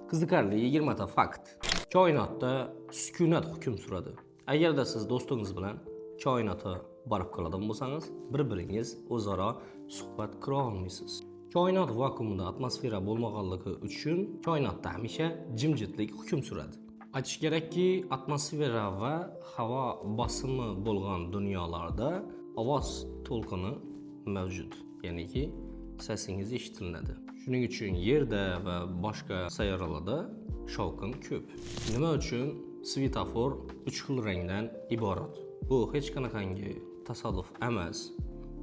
Qiziqarli 20 ta fakt. Koinotda sukunat hukm suradi. Agarda siz do'stingiz bilan koinotga borib qoladigan bo'lsangiz, bir-biringiz o'zaro suhbat qila olmaysiz. Koinot vakuumida atmosfera bo'lmaganligi uchun koinotda hamisha jimjitlik hukm suradi. Aytish kerakki, atmosfera va havo bosimi bo'lgan dunyolarda ovoz to'lqini mavjud. Ya'niki sesingiz eshitiladi. Shuning uchun Yerda va boshqa sayyoralarda shovqin ko'p. Nima uchun svetofor 3 xil rangdan iborat? Bu hech qanaqangi tasodif emas.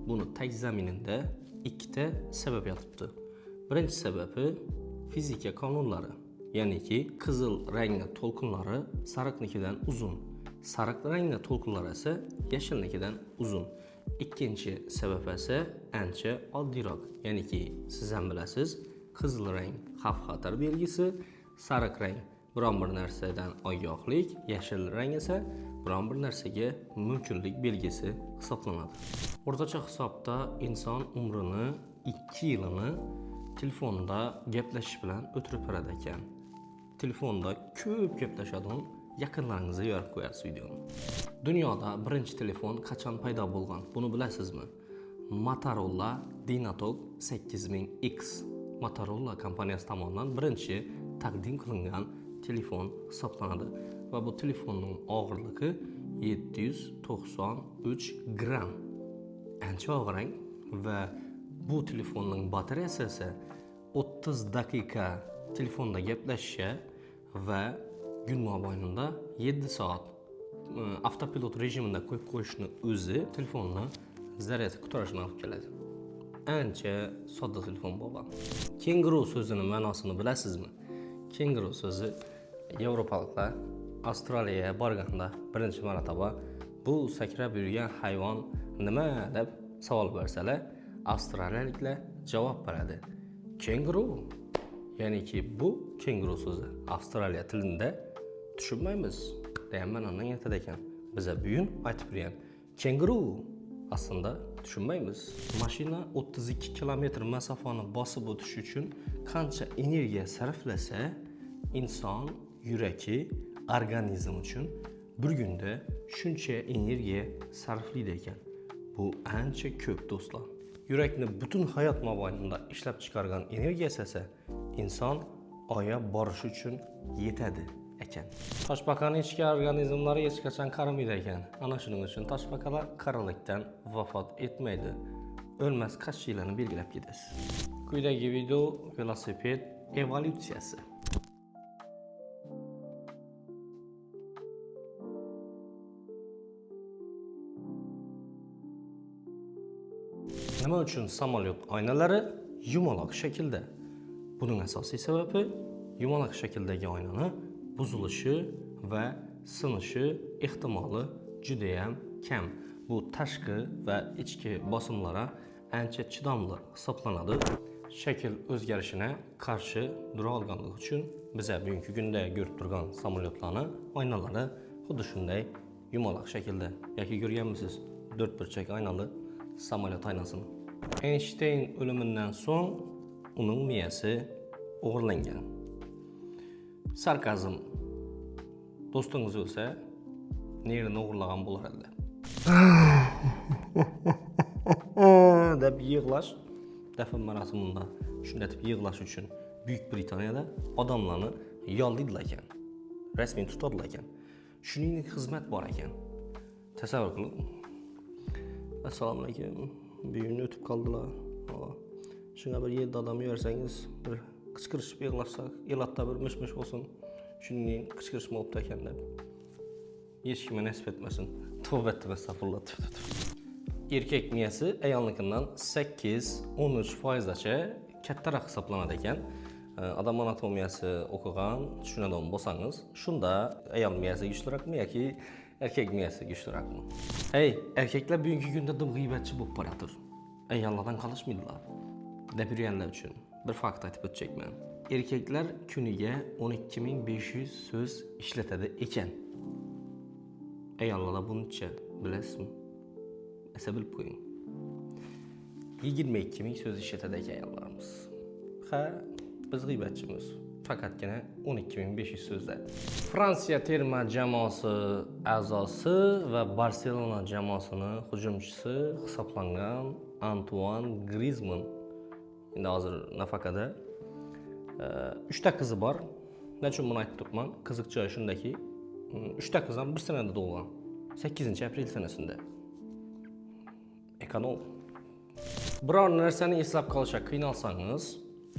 Buni tag zaminida ikkita sabab yotibdi. Birinchi sababi fizika qonunlari. Ya'niki qizil rangli to'lqinlari sariqnikidan uzun, sariq rangli to'lqinlar esa yashilnikidan uzun. Ikkinchi sabab esa ancha oddiyroq. Ya'niki siz ham bilasiz, qizil rang xavf-xatar belgisi, sariq rang biron bir narsadan ogohlik, yashil rang esa biron bir narsaga mumkinlik belgisi hisoblanadi. O'rtacha hisobda inson umrini 2 yilini telefonda gaplashish bilan o'tirib beradi ekan. Telefonda ko'p gaplashadigan yaqinlaringizga yorib qo'yasiz videoni. Dunyoda birinchi telefon qachon paydo bo'lgan? Buni bilasizmi? Motorola Dynatalk 8000X. Motorola kompaniyasi tomonidan birinchi taqdim qilingan telefon hisoblanadi va bu telefonning og'irligi 793 gramm. Ancha og'ir va bu telefonning batareyasi esa 30 daqiqa telefonda gaplashishga va kun mobaynida 7 soat avtopilot rejimida qo'yib qo'yishni o'zi telefonni zaryadi qutarishini olib keladi. Ancha sodda telefon bo'lgan. Kenguru so'zini ma'nosini bilasizmi? Kenguru so'zi yevropaliklar Avstraliyaga borganda birinchi marotaba bu sakrab yurgan hayvon nima deb savol bersalar, avstraliyaliklar javob beradi. Kenguru. Ya'niki bu kenguru so'zi Avstraliya tilida tushunmaymiz degan ma'noni anglatadi ekan. Biza bugun aytib turgan kenguru aslida tushunmaymiz. Mashina 32 kilometr masofani bosib o'tish uchun qancha energiya sarflasa, inson yuragi organizm uchun bir kunda shuncha energiya sarflaydi ekan. Bu ancha ko'p, do'stlar. Yurakni butun hayot mobaynida ishlab chiqargan energiyasi esa inson Oyga borish uchun yetadi ekan. Toshbaqaning ichki organizmlari hech qachon qarimaydi ekan. Ana shuning uchun toshbaqalar qarilikdan vafot etmaydi. O'lmas qashshilarni belgilab ketasiz. Quyidagi video velosiped evolyutsiyasi. Nima uchun samolyot oynalari yumaloq shaklda? Buning asosiy sababi yumaloq shakldagi oynani buzilishi va sinishi ehtimoli juda ham kam. Bu tashqi va ichki bosimlarga ancha chidamli hisoblanadi. Shakl o'zgarishini qarshi dura olganligi uchun biza bugungi kunda ko'rib turgan samolyotlarni oynalari xuddi shunday yumaloq shaklda. Yoki ko'rganmisiz to'rt burchak oynali samolyot oynasini? Eynshteyn o'limidan so'ng uning miyasi o'g'irlangan. Sarkazm. Do'stingiz o'lsa, nerini o'g'irlagan bo'lar edi? Deb yig'lash dafn marosimida shunday deb yig'lash uchun Buyuk Britaniyada odamlarni yollaydilar ekan. Rasmiy tutadilar ekan. Shuningdek xizmat bor ekan. Tasavvur qiling. Assalomu alaykum. Buyumni o'tib qoldilar. Shunga bir 7 odam yuborsangiz, bir qichqirishib yig'lashsak, elatda bir mish-mish bo'lsin. Shuningdek qichqirishma bo'libdi ekan deb. Hech kimga nasib etmasin. Tavba etdim, astag'firulloh. Tuf, tuf, tuf. Erkak miyasi ayolnikidan 8-13 foizgacha kattaroq hisoblanadi ekan. Odam anatomiyasi o'qigan, tushunadigan bo'lsangiz, shunda ayol miyasi kuchliroqmi yoki erkak miyasi kuchliroqmi? Hey, erkaklar bugungi kunda dim g'iybatchi bo'lib boradir. Ayollardan qolishmaydilar. Deb yurganlar uchun bir fakt aytib o'tjakman. Erkaklar kuniga 12 500 so'z ishlatadi ekan. Ayollar buncha bilasizmi? Esa bilib qo'ying. 22 000 so'z ishlatadi ekan ayollarimiz. Ha, biz g'iybatchimiz. Faqatgina 12 500 so'zda. Fransiya terma jamoasi a'zosi va Barselona jamoasini hujumchisi hisoblangan Antuan Grizmann endi hozir nafaqada. Uchta qizi bor. Nechun buni aytib turibman? Qiziq joyi shundaki, uchta qiz ham bir sanada tug'ilgan. 8 aprel sanasida. Ekonom. Biror narsani eslab qolishga qiynalsangiz,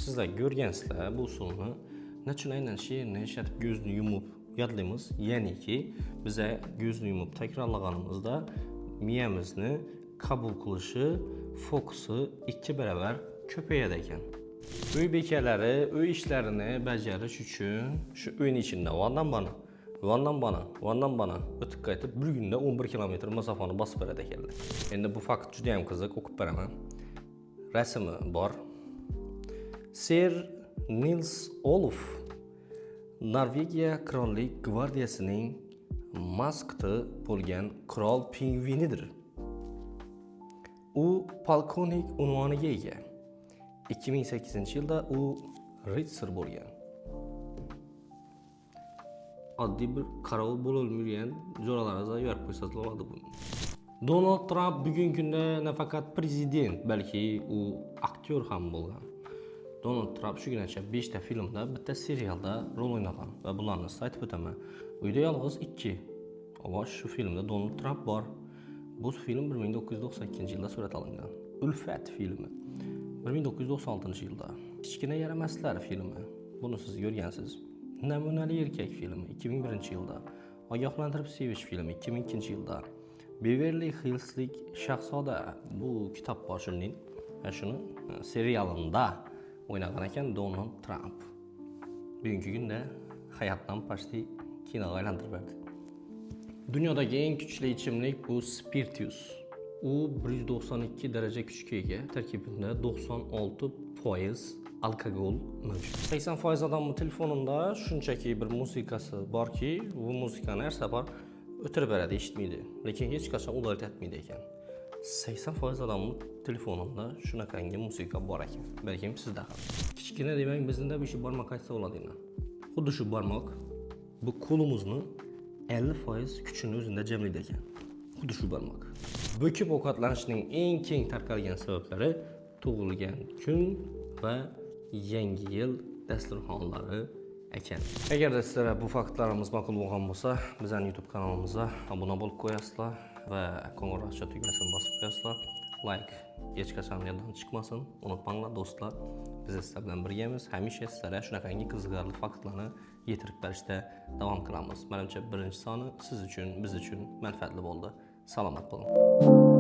sizlar ko'rgansizlar bu usulni. Nechun aynan she'rni ishlatib ko'zni yumib yodlaymiz? Ya'niki biza ko'zni yumib takrorlaganimizda miyamizni qabul qilishi, fokusi 2 barobar ko'payadi ekan. Uy bekalari uy ishlarini bajarish uchun shu uyni ichida vandan bana, vandan bana, vandan bana o'tib qaytib bir kunda 11 kilometr masofani bosib beradi ekanlar. Endi bu fakt juda ham qiziq, o'qib beraman. Rasmi bor. Ser Nils Oluf Norvegiya qirollik gvardiyasining maskoti bo'lgan qirol pingvinidir. U polkovnik unvoniga ega. 2008 yilda u ritsar bo'lgan. Oddiy bir qarovul bo'lolmay yurgan jo'ralaringizga yuborib qo'ysangiz bo'ladi buni. Donald Tramp bugungi kunda nafaqat prezident, balki u aktyor ham bo'lgan. Donald Tramp shugunacha 5 ta filmda, bitta serialda rol o'ynagan va bularni sizga aytib o'taman. Uyda yolg'iz 2. Ovoz shu filmda Donald Tramp bor. Bu film 1992 yilda surat olingan. Ulfat filmi 1996 yilda. Kichkina yaramaslar filmi. Buni siz ko'rgansiz. Namunali erkak filmi 2001 yilda. Ogohlantirib sevish filmi 2002 yilda. Beverli Hillslik shahzoda, bu kitob bor shuning. Va shuni serialida o'ynagan ekan Donald Tramp. Bugungi kunda hayotdan почти kinoga aylantirib berdi. Dunyodagi eng kuchli ichimlik bu spiritus. U 192 daraja kuchga ega, tarkibida 96% alkogol mavjud. 80% odamning telefonida shunchaki bir musiqasi borki, bu musiqani har safar o'tirib beradi, eshitmaydi. Lekin hech qachon удалить etmaydi ekan. 80% odamning telefonida shunaqangi musiqa bor ekan. Balkim sizda ham. Kichkina demak, bizni bu shu barmoq aytsa bo'ladi endi. Xuddi shu barmoq bu qo'limizni 50% kuchini o'zida jamlaydi ekan. Xuddi shu barmoq. Bo'kib ovqatlanishning eng keng tarqalgan sabablari tug'ilgan kun va Yangi yil dasturxonlari ekan. Agarda sizlarga bu faktlarimiz ma'qul bo'lgan bo'lsa, bizning YouTube kanalimizga obuna bo'lib qo'yasizlar va qo'ng'iroqcha tugmasini bosib qo'yasizlar. Like hech qachon yoddan chiqmasin. Unutmanglar do'stlar. Biz sizlar bilan birgamiz. Hamisha sizlarga shunaqangi qiziqarli faktlarni yetirib berishda davom qilamiz. Menimcha, birinchi soni siz uchun, biz uchun manfaatli bo'ldi. Salomat bo'ling.